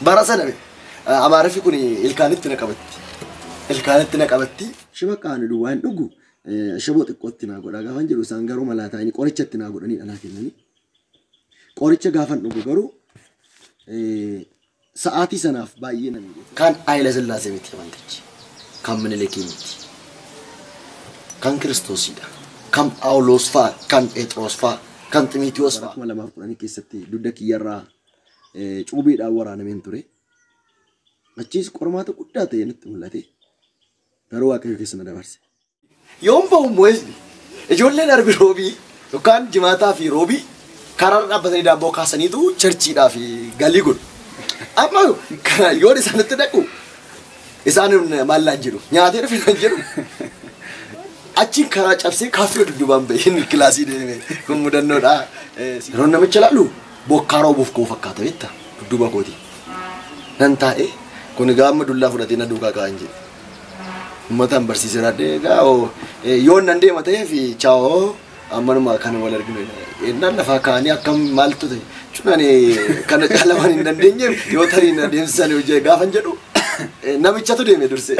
Bara sana Amaariffi kun ilkaanitti na qabatti. Ilkaanitti na qabatti. Shiba qaani duwwaa hin dhugu. Shiboo xiqqootti naa godha gaafan jedhu isaan garuu malaa ta'anii qoricha itti naa godhanii dhalaa kennanii. Qoricha gaafan dhugu garuu sa'aatii sanaaf baay'ee na miidhe. Kan Haayila Sillaasee miti amantichi. Kan Minilikii miti. Kan Kiristoosidha. Kan Phaawulos fa'a, kan Phexros fa'a, kan Ximiitiyoos fa'a. 2010 keessatti dugda kiyyarraa cuubiidhaan waraanameen ture. Achiis qormaata guddaa ta'e natti mul'ate. Garuu Waaqayyo keessa na dabarse. Yoon bahu immoo ijoolleen arbi roobii yookaan jimaataa fi roobii karaarra dhaabbatanii daabboo kaasaniitu churchiidhaa fi galii godhu. Amma yoon isaanitti dhaqu isaan maallaan jedhu nyaatee dhufe kan jedhu achiin karaa cabsee kaaffee dudduubaan bahee kilaasii deeme kun mudannoodha. Yeroo namicha ilaalu bokkaa roobuuf koo fakkaata beektaa dudduuba kooti. Nan taa'ee kun gaama dullaa fudhatee na duukaa kaa'an jedhe. Uummataan barsiisee raadde egaa yoon nan deema ta'eef chaawoo ammanuma kan wal arginu ennaan lafaa kaa'anii akkam maaltu ta'e jechuun ani kana caala waan hin dandeenyeef yoo tarii na deemsisan hojii gaafan jedhu namichatu deeme dursee.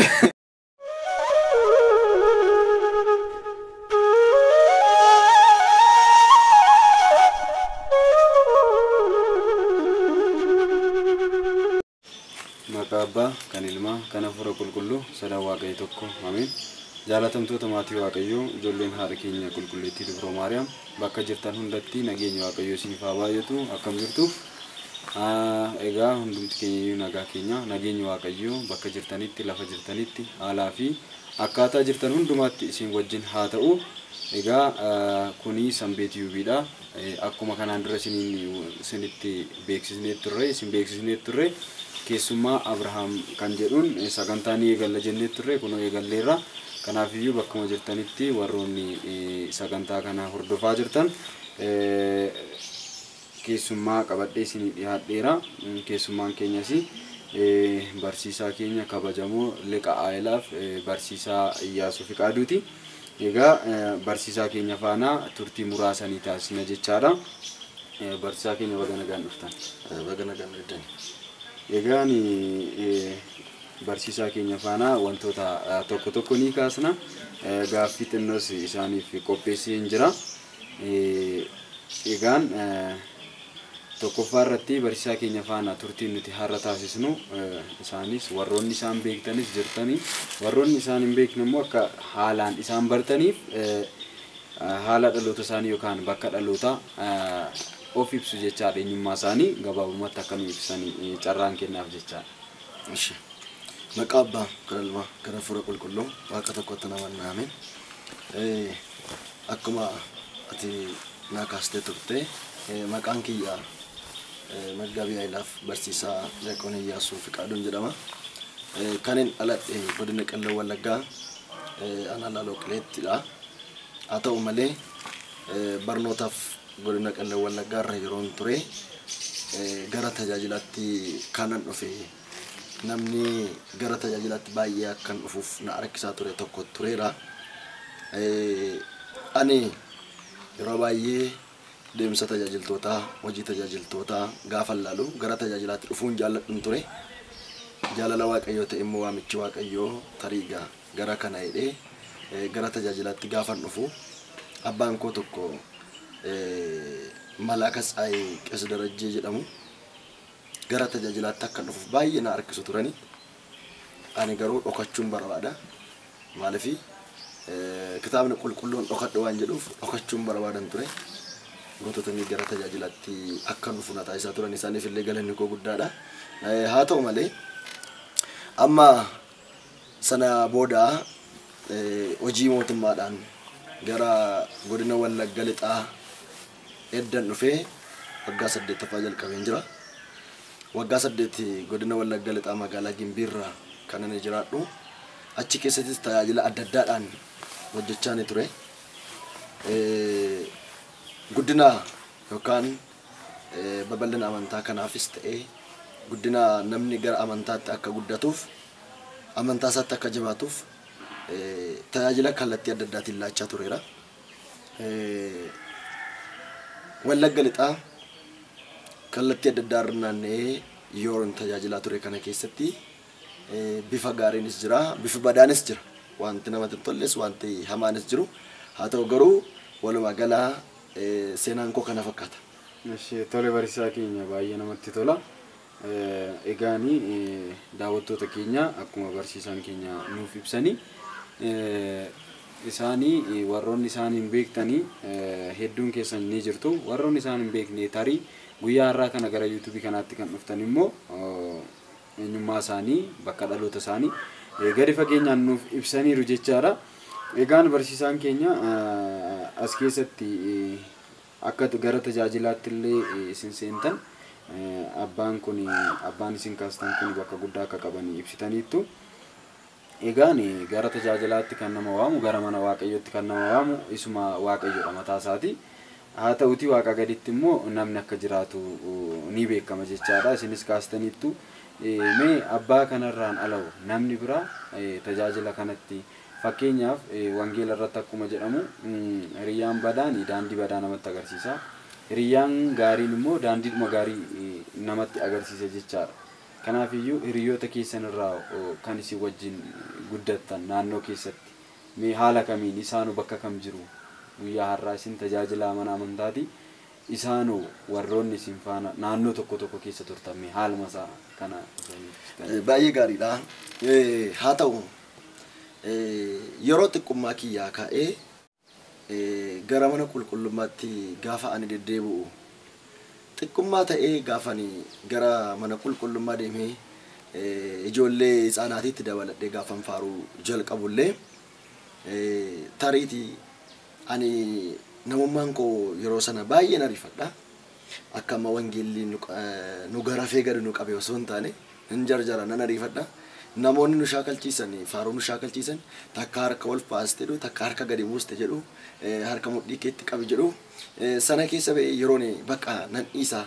Maqaa Abbaa, kan Ilmaa, kan Hafuura Qulqulluu, sadan Waaqayyo tokko. Ameen. Jaalatamtoota maatii Waaqayyoo, ijoolleen haadha keenya qulqulleettii Dubroo Maariyaam, bakka jirtan hundatti nageenya Waaqayyoo isiniif haa baay'atu. Akkam jirtu? Egaa hundumti keenya iyyuu nagaa keenya, nageenyi Waaqayyoo bakka jirtanitti, lafa jirtanitti, haalaa fi akkaataa jirtan hundumaatti isin wajjin haa ta'u. Egaa kuni Sanbeet Yuubiidha. Akkuma kanaan dura isinitti beeksisnee turre, isin beeksisnee turre, keessummaa Abrahaam kan jedhuun sagantaa ni eegalla jennee turre, kunoo eegalleerra. Kanaafiyyuu bakkuma jirtanitti warroonni sagantaa kana hordofaa jirtan keessummaa qabadhee isinii dhiyaadheera. Keessummaan keenyas barsiisaa keenya kabajamoo Liqa Aayilaaf barsiisaa Iyyaasuu Fiqaaduuti. Egaa barsiisaa keenya faana turtii muraasa ni taasisna jechaadha. Barsiisaa keenya baga nagaan dhuftan. Baga nagaan dhuftan. Egaan barsiisaa keenya faana wantoota tokko tokko ni kaasna. Gaaffii xinnoos isaaniif qopheessee hin jira. Egaan tokkoffaa irratti barsiisaa keenya faana turtiin nuti har'a taasisnu isaanis warroonni isaan beektanis jirtanii warroonni isaan hin beekne immoo akka haalaan isaan bartaniif haala dhaloota isaanii yookaan bakka dhaloota of ibsu jechaadha. Eenyummaa isaanii gabaabumatti akka nu ibsanii carraan kennaaf jechaadha. Ishi. Maqaa Abbaa, kan Ilmaa, kan Hafuura Qulqulluu, Waaqa tokkotti nama naameen. Akkuma ati naa kaastee turte maqaan kiyya Maggaabii Aayilaaf Barsiisaa Diyaaqoon Iyyaasuu Fiqaaduun jedhama. Kan hin dhaladhe godina Qellem Wallaggaa aanaa Laaloo Qileettidha. Haa ta'u malee barnootaaf godina Qellem Wallaggaa irra yeroon ture gara tajaajilaatti kanan dhufe namni gara tajaajilaatti baay'ee akkan dhufuuf na harkisaa ture tokko tureera. Ani yeroo baay'ee deemsa tajaajiltootaa, hojii tajaajiltootaa gaafa laalu gara tajaajilaatti dhufuun jaalladhuun ture. Jaalala Waaqayyoo ta'e immoo waamichi Waaqayyoo tariigaa gara kana hidhee gara tajaajilaatti gaafan dhufu abbaan koo tokko Malaaka Tsaayii Qees Darajjee jedhamu gara tajaajilaatti akka dhufuuf baay'ee na harkisu turani. Ani garuu dhokachuun barbaada. Maaliif kitaabni qulqulluun dhokadhu waan jedhuuf dhokachuun barbaadan ture. Goototni gara tajaajilaatti akka dhufu na taasisaa turan isaaniif illee galanni koo guddaadha. Haa ta'u malee amma sana booda hojii mootummaadhaan gara godina Wallagga Lixaa eddan dhufee waggaa 8ffaa jalqabeen jira. Waggaa 8 godina Wallagga Lixaa magaalaa Gimbiirraa kan ani jiraadhu. Achi keessattis tajaajila adda addaadhaan hojjechaa ni ture. Guddina yookaan babal'ina amantaa kanaafis ta'ee guddina namni gara amantaatti akka guddatuuf amantaa isaatti akka jabaatuuf tajaajila kallattii adda addaatiin laachaa tureera. Wallagga Lixaa kallattii adda addaa irra naanna'ee Yeroon tajaajilaa ture kana keessatti bifa gaariinis jira, bifa badaanis jira. Wanti namatti hin tolles, wanti hamaanis jiru. Haa ta'u garuu walumaa galaa seenaan koo kana fakkaata. Tole barsiisaa keenya baay'ee namatti tola. Egaani daawwattoota keenya akkuma barsiisaan keenya nuuf ibsanii isaanii warroonni isaan hin beektanii hedduun keessan ni jirtu. Warroonni isaan hin beekne tarii guyyaa har'aa kana gara yuutuubii kanaatti kan dhuftan immoo eenyummaa isaanii bakka dhaloota isaanii gadi fageenyaan nuuf ibsaniiru jechaadha. Egaan barsiisaan keenya as keessatti akka gara tajaajilaatti illee isin seentan abbaan kun abbaan isin kaastan kun bakka guddaa akka qaban ibsitaniittu. Egaan gara tajaajilaatti kan nama waamu gara mana waaqayyootti kan nama waamu isuma waaqayyoodha mataa isaati. Haa ta'uti waaqa gaditti immoo namni akka jiraatu ni beekama jechaadha. Isinis kaastaniittu mee abbaa kanarraan alawu namni biraa tajaajila kanatti fakkeenyaaf wangeela irratti akkuma jedhamu hiriyyaan badaan daandii badaa namatti agarsiisa. Hiriyyaan gaariin immoo daandiidhuma gaarii namatti agarsiisa jechaadha. Kanaafiyyuu hiriyoota keessan irraa kan isin wajjin guddattan naannoo keessatti mee haala kamiin isaanuu bakka kam jiru guyyaa har'aa isin tajaajila mana amantaati isaanuu warroonni isin faana naannoo tokko tokko keessa turtan mee haaluma isaa kana. Baay'ee gaariidha. Haa ta'u yeroo xiqqummaa kiyyaa ka'ee gara mana qulqullummaatti gaafa ani deddeebi'u xiqqummaa ta'ee gaafa ani gara mana qulqullummaa deemee ijoollee isaanaatiitti dabaladhee gaafan faaruu jalqabullee tariitii ani namummaan koo yeroo sana baay'een ariifadha. Akka amma wangeelli nu garafee gadi nu qabe osoo hin taane hin jarjara nan ariifadha. Namoonni nu shaakalchiisan faaruu nu shaakalchiisan takka harka ol baaste jedhu takka harka gadi buuste jedhu harka mudhii keetti qabi jedhu sana keessa ba'ee yeroon bakka nan dhiisaa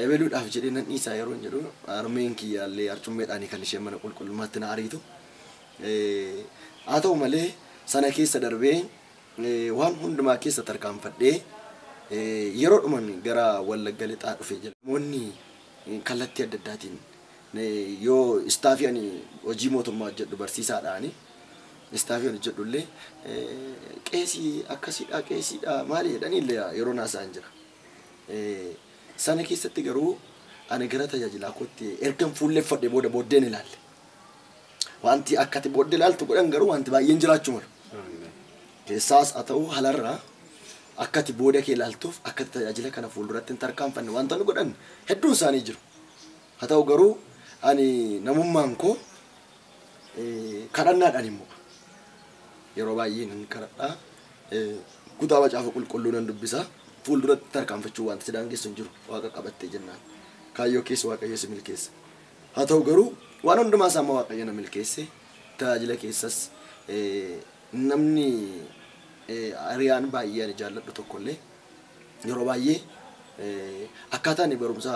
ebeluudhaaf jedhee nan dhiisaa yeroon jedhu harmeen kiyyaallee arcummeedhaan kan isheen mana qulqullummaatti na ariitu. Haa ta'u malee sana keessa darbee waan hundumaa keessa tarkaanfadhee yeroo dhuman gara Wallagga Lixaa dhufee jira. Namoonni kallattii adda addaatiin yoo istaafii ani hojii mootummaa hojjedhu barsiisaadhaani istaafii ani hojjedhu illee qeesii akkasiidha qeesiidha maali jedhanii illee yeroo naasa'an jira. Sana keessatti garuu ani gara tajaajilaa kootti ergan fuulleffadhe booda booddeen ilaalle. Wanti akkati booddee ilaaltu godhan garuu wanti baay'een jiraachuu malu. Keessaas haa ta'u halarraa akkati booda kee ilaaltuuf akkati tajaajila kana fuulduratti hin tarkaanfanne wanta nu godhan hedduun isaanii jiru. Haa ta'u garuu ani namummaan koo kadhannaadhaan immoo yeroo baay'ee nan kadhadhaa kutaa macaafa qulqulluu nan dubbisa fuulduratti tarkaanfachuu wanta si daangessu hin jiru waaqa qabattee jennaan kaayyoo keessa waaqayyo si milkeessa. Haa ta'u garuu waan hundumaa isaa amma waaqayyo na milkeesse tajaajila keessas namni hiriyaan baay'ee ani jaalladhu tokkollee yeroo baay'ee akkaataa ani barumsa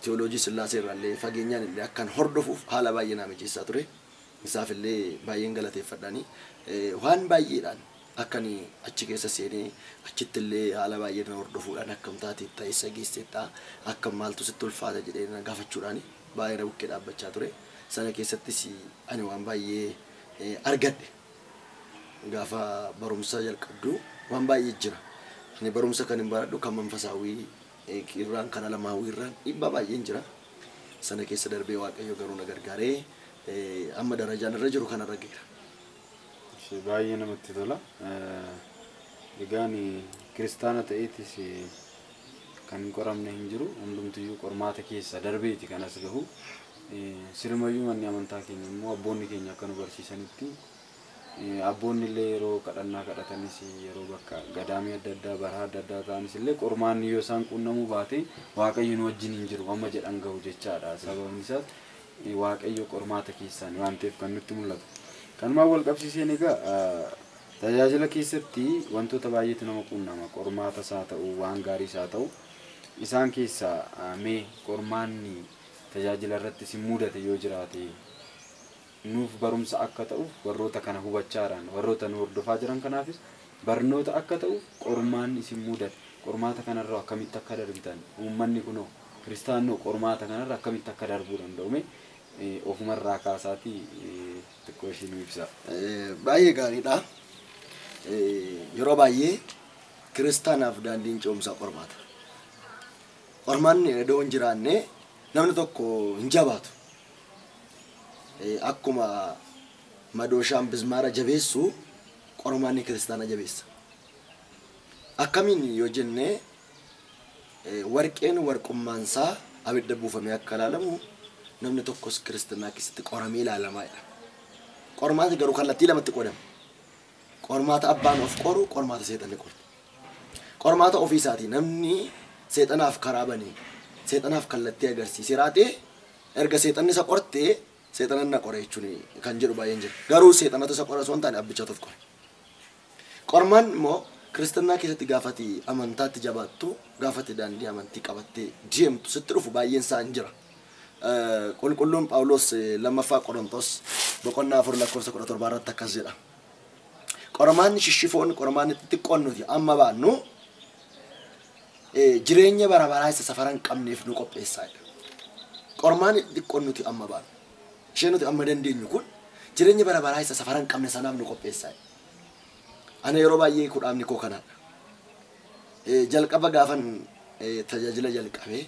teoloojii sillaasee irraallee fageenyaan illee akkan hordofuuf haala baay'ee na mijeessaa ture. Isaaf illee baay'een galateeffadhaani waan baay'eedhaan akkan achi keessa seenee achitti illee haala baay'ee na hordofuudhaan akkam taateetta eessa geesseetta akkam maaltu sitti ulfaata jedhee na gaafachuudhaan baay'ee na bukkee dhaabbachaa ture. Sana keessattis ani waan baay'ee argadhe. Gaafa barumsa jalqabdu waan baay'ee jira. Ani barumsa kan hin baradhu kan manfasaawii irraan kan alamaawii irraan dhiibbaa baay'een jira. Sana keessa darbee waaqayyo garuu na gargaaree amma darajaan irra jiru kanarra geera. Baay'ee namatti tola. Egaan kiristaana ta'eetis kan hin qoramne hin jiru hundumtiyyuu qormaata keessa darbeeti kan as gahu. Sirumayyuu manni amantaa keenya immoo abboonni keenya akka nu barsiisanitti abboonni illee yeroo kadhannaa kadhatanis yeroo bakka gadaamii adda addaa baraa adda addaa ta'anis illee qormaanni yoo isaan quunnamuu baate waaqayyo nu wajjin hin jiru amma jedhan gahu jechaadha. Sababni isaas waaqayyo qormaata keessaan waan ta'eef kan nutti mul'atu. Kanumaan wal qabsiiseen egaa tajaajila keessatti wantoota baay'eetu nama quunnama. Qormaatas haa ta'u waan gaariis haa ta'u isaan keessaa mee qormaanni tajaajila irratti si mudate yoo jiraate nuuf barumsa akka ta'uuf warroota kana hubachaadhaan warroota nu hordofaa jiran kanaafis barnoota akka ta'uuf qormaanni isin mudate qormaata kanarraa akkamitti akka darbitan uummanni kunoo Kiristaannoo qormaata kanarra akkamitti akka darbuu danda'ume ofumarraa kaasaatii xiqqoo ishee nu ibsa. Baay'ee gaariidha. Yeroo baay'ee kiristaanaaf daandiin ce'umsaa qormaata. Qormaanni iddoo hin jiraanne namni tokko hin jabaatu. Akkuma madooshaan bismaara jabeessu qormaanni kiristaana jabeessa. Akkamiin yoo jenne warqeen warqummaansaa abidda buufamee akka ilaalamu namni tokkos kiristaanaa keessatti qoramee ilaalamaadha. Qormaati garuu kallattii lamatti qoodama. Qormaata abbaan of qoru, qormaata seexanni qortu. Qormaata ofii isaatii namni seexanaaf karaa banee, seexanaaf kallattii agarsiisee raatee erga seexanni isa qortee seexanan na qore jechuun kan jedhu baay'een jira. Garuu seexanatu isa qora osoo hin taane abbichatu of qore. Qormaan immoo kiristaanaa keessatti gaafati amantaatti jabaattu, gaafati daandii amantii qabattee deemtu sitti dhufu baay'een isaa hin jira. Qulqulluun Phaawulos 2ffaa Qorontos boqonnaa 4 lakkoofsa 17 irratti akkas jedha. Qormaanni shishifoon, qormaanni xixiqqoon nuti amma baannu jireenya bara baraa isa safara hin qabneef nu qopheessaa jedha. Qormaanni xixiqqoon nuti amma baannu, isheen nuti amma dandeenyu kun jireenya bara baraa isa safara hin qabne sanaaf nu qopheessaa jedha. Ana yeroo baay'ee kudhaamni koo kanaadha. Jalqaba gaafan tajaajila jalqabee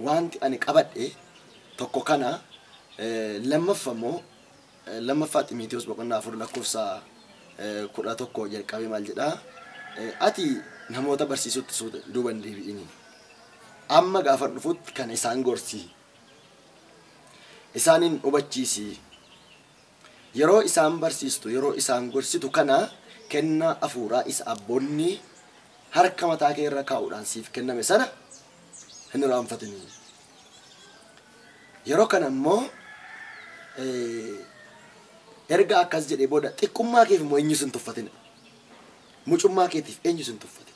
wanti ani qabadhe tokko kana, lammaffaa immoo 2ffaa Ximootiyoos boqonnaa 4 lakkoofsa 11 jalqabee maal jedhaa? Ati namoota barsiisutti duuba hin deebi'ini. Amma gaafa dhufutti kan isaan gorsi. Isaaniin hubachiisi. Yeroo isaan barsiistu, yeroo isaan gorsitu kana kennaa hafuuraa isa abboonni harka mataa kee irra kaa'uudhaan siif kenname sana hin irraanfatini. Yeroo kana immoo erga akkas jedhee booda xiqqummaa keef immoo eenyus hin tuffatin. Mucummaa keetiif eenyus hin tuffatin.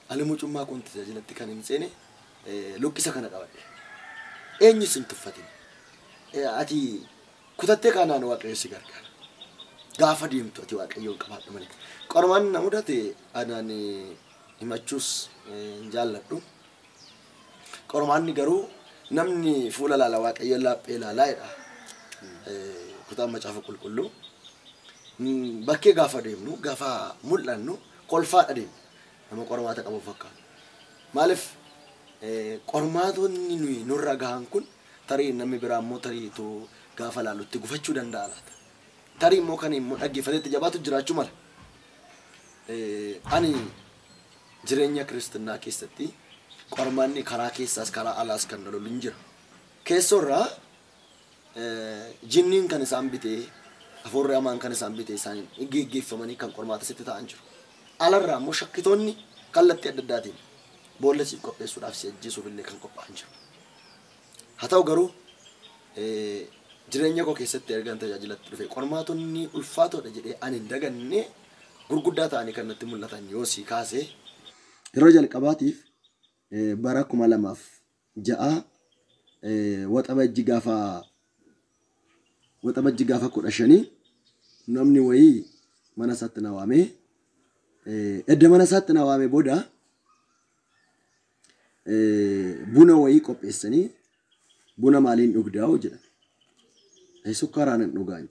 Ani mucummaa kun tajaajilatti kan hin seene luqqisa kana qabadhe. Eenyus hin tuffatin. Ati kutattee kanaan Waaqayyo si gargaara. Gaafa deemtu ati Waaqayyoon qabaadhu malee. Qormaan na mudate anaan himachuus hin jaalladhu. Qormaanni garuu namni fuula laala Waaqayyo laaphee ilaalaa jedha. Kutaan macaafa qulqulluu. Bakkee gaafa deemnu, gaafa mul'annu kolfaadha deemnu. Nama qormaata qabu fakkaata. Maaliif qormaatonni nuyi nurra gahan kun tarii namni biraa immoo tarii gaafa laalutti gufachuu danda'a laata. Tarii immoo kan immoo dhaggeeffateetti jabaatu jiraachuu mala. Ani jireenya kiristinnaa keessatti qormaanni karaa keessaas karaa alaas kan lolu hin jira. Keessorraa jinniin kan isaan bitee, hafuurri hamaan kan isaan bitee isaan geggeeffamanii kan qormaata sitti ta'an jiru. Alarraa immoo shakkitoonni kallattii adda addaatiin boolla siif qopheessuudhaaf si ajjeesuuf illee kan qophaa'an jiru. Haa ta'u garuu jireenya koo keessatti ergaan tajaajilatti dhufe qormaatonni ulfaatoodha jedhee ani hin daganne gurguddaa ta'anii kan natti mul'atan yoo si kaase yeroo jalqabaatiif bara 2006 waxabajji gaafa 15 namni wayii mana isaatti na waamee edda mana isaatti na waamee booda buna wayii qopheessanii buna maaliin dhugdaa jedhan. Sukkaaraan hin dhugaan.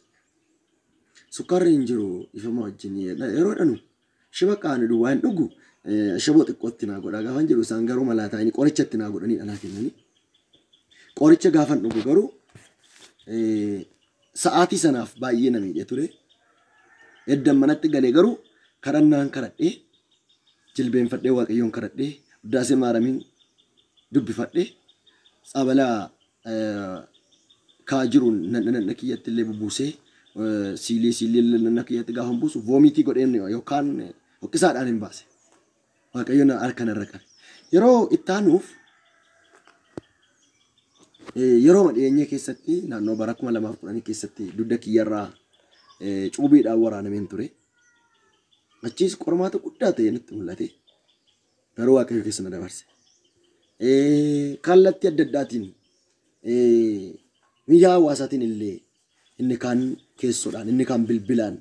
Sukkaarri hin jiru ifama wajjin yeroo dhanu shiba qaani duwwaa hin dhugu shaboo xiqqootti naa godhaa gaafan jedhu isaan garuu malaa ta'anii qoricha itti naa godhanii dhanaa kennanii. Qoricha gaafan dhugu garuu sa'aatii sanaaf baay'ee na miidhee ture. Eddan manatti galee garuu kadhannaan kadhadhee jilbeenfadhee Waaqayyoon kadhadhee uddaasee maaramiin dubbifadhee tsabalaa kaa jiruun nanna kiyyatti illee bubbuusee siilee nanna kiyyatti gaafa buusu voomitii godheen yookaan hokkisaadhaan hin baase. Waaqayyoon harka narra qabe. Yeroo itti aanuuf yeroo dhiyeenya keessatti naannoo bara 2010 keessatti dugda kiyyarraa cuubiidhaan waraanameen ture. Achiis qormaata guddaa ta'e natti mul'ate. Garuu Waaqayyo keessa na dabarse. Kallattii adda addaatiin miidiyaa hawaasaatiin illee inni kaan keessoodhaan inni kaan bilbilaan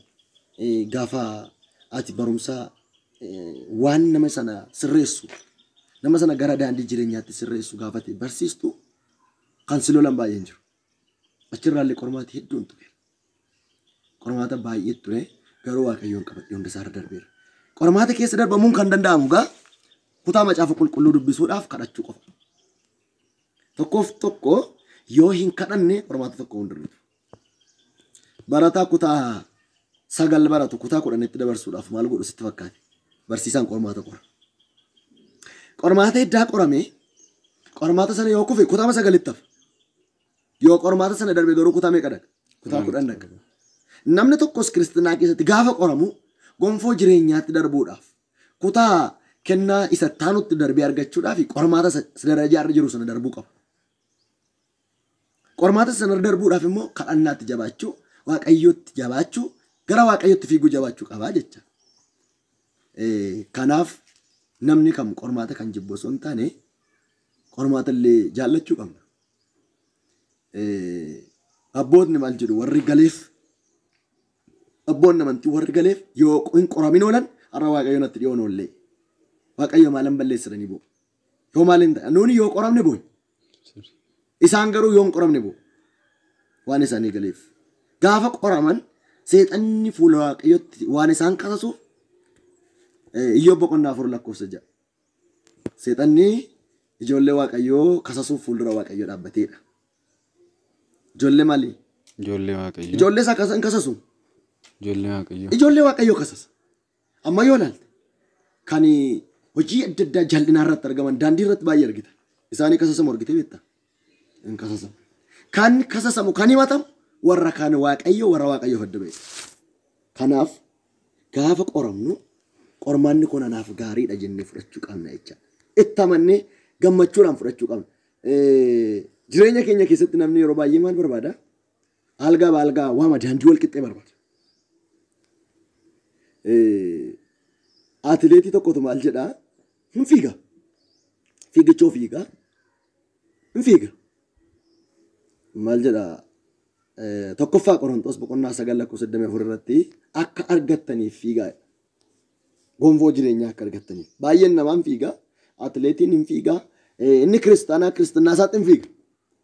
gaafa ati barumsa waan nama sana sirreessu Nama sana gara daandii jireenyaatti sirreessu gaafate barsiistu kan si lolan baay'een jiru. Achirraallee qormaati hedduun ture. Qormaata baay'ee ture garuu Waaqayyoon qabadhee hunda isaarra darbeera. Qormaata keessa darbamuun kan danda'amu gaa kutaa macaafa qulqulluu dubbisuudhaaf kadhachuu qofa. Tokkoof tokko yoo hin kadhanne qormaata tokko hin darbitu. Barataa kutaa 9 baratu kutaa 10tti dabarsuudhaaf maal godhu sitti fakkaate? Barsiisaan qormaata qora. Qormaata heddaa qorame qormaata sana yoo kufe kutaa 9tti hafa. Yoo qormaata sana darbe garuu kutaa meeqa dhaqa? Kutaa 10 dhaqa. Namni tokkos kiristinaa keessatti gaafa qoramu gonfoo jireenyaatti darbuudhaaf kutaa kennaa isa taanutti darbee argachuudhaaf qormaata darajaa irra jiru sana darbuu qaba. Qormaata sana darbuudhaaf immoo kadhannaatti jabaachuu, Waaqayyootti jabaachuu, gara Waaqayyootti fiiguu jabaachuu qabaa jecha. Kanaaf namni kam qormaata kan jibbu osoo hin taane qormaata illee jaallachuu qabna. Abboonni maal jedhu warri galeef abboonni amantii warri galeef yoo hin qoramin oolan har'a Waaqayyo natti dhiyoon oollee. Waaqayyo maalan balleessanii bo'u. Yoo maal hin ta'e nuuni yoo qoramne bo'u. Isaan garuu yoo hin qoramne bo'u. Waan isaanii galeef. Gaafa qoraman seexanni fuula Waaqayyootti waan isaan kasasuuf Iyyoob boqonnaa 4 lakkoofsa 6. Seexanni ijoollee Waaqayyoo kasasuuf fuuldura Waaqayyoo dhaabbateedha. Ijoollee maali? Ijoollee Waaqayyoo. Ijoollee isaa hin kasasu. Ijoollee Waaqayyoo. Ijoollee Waaqayyoo kasasa. Amma yoo ilaalte kan hojii adda addaa jal'inaa irratti argaman daandii irratti baay'ee argita. Isaanii kasasamu argitee beektaa? Hin kasasamu. Kan kasasamu kan himatamu warra kaan Waaqayyoo warra Waaqayyoof adda ba'e. Kanaaf gaafa qoramnu qormaanni kun anaaf gaariidha jennee fudhachuu qabna jechaadha. Itti amannee gammachuudhaan fudhachuu qabna. Jireenya keenya keessatti namni yeroo baay'ee maal barbaada? Algaa baalgaa waama daandii wal qixxee barbaada. Atileetii tokkotu maal jedhaa? Hin fiiga. Fiigichoo fiiga. Hin fiiga. Maal jedhaa? Tokkoffaa Qorontos boqonnaa 9 lakkoofsa 24 irratti akka argattaniif fiigaa. Gonfoo jireenyaa akka argattaniif. Baay'een namaa hin fiiga. Atileetiin hin fiiga. Inni kiristaanaa kiristinnaa isaatti hin fiiga.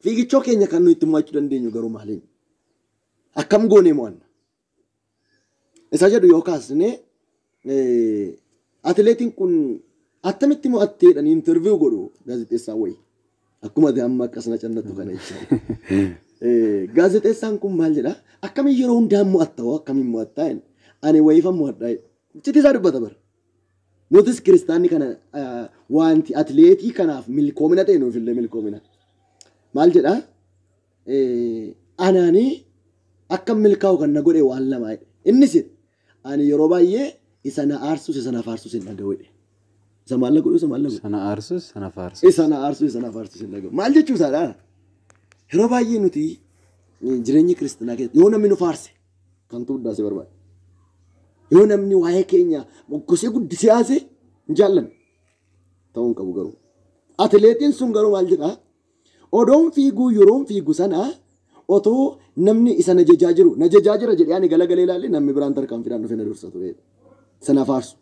Fiigichoo keenya kan nuyi itti mo'achuu dandeenyu garuu maaliin? Akkam goonee mo'anna? Isa jedhu yoo kaasne atileetiin kun attamitti mo'attee jedhanii interview godhu gaazexeessaan wayii. Akkuma ati amma akkasuma cannattu kana jechuudha. Gaazexeessaan kun maal jedhaa? Akkamiin yeroo hundaa mo'atta hoo akkamiin mo'attaa jedhe? Ani wayiifan mo'adhaa jedhe. Iccitii isaa dubbata bara. Nutis kiristaanni kana wanti atileetii kanaaf milkoomina ta'e nuuf illee milkoomina. Maal jedhaa? Anaanii akka milkaa'u kan na godhe waan lama jedhe. Innis ani yeroo baay'ee isa na aarsus isa na faarsus hin dhaga'u jedhe. Isa maal na godhu isa maal na godhu? Sana aarsus sana faarsus. Isa na aarsus isa na faarsus hin dhaga'u. Maal jechuu isaadha? Yeroo baay'ee nuti jireenya kiristaanaa keessatti yoo namni nu faarse kan guddaa si barbaada. Yoo namni waa'ee keenya moggosee guddisee haase hin jaallanne ta'uu hin qabu garuu. Atileetiin sun garuu maal jedhaa? Odoon fiiguu yeroon fiigu sana otoo namni isa na jajaa jiru na jajaa jira jedhee ani galagalee ilaalle namni biraan tarkaanfiidhaan dhufee na dursa ture. Sana faarsu.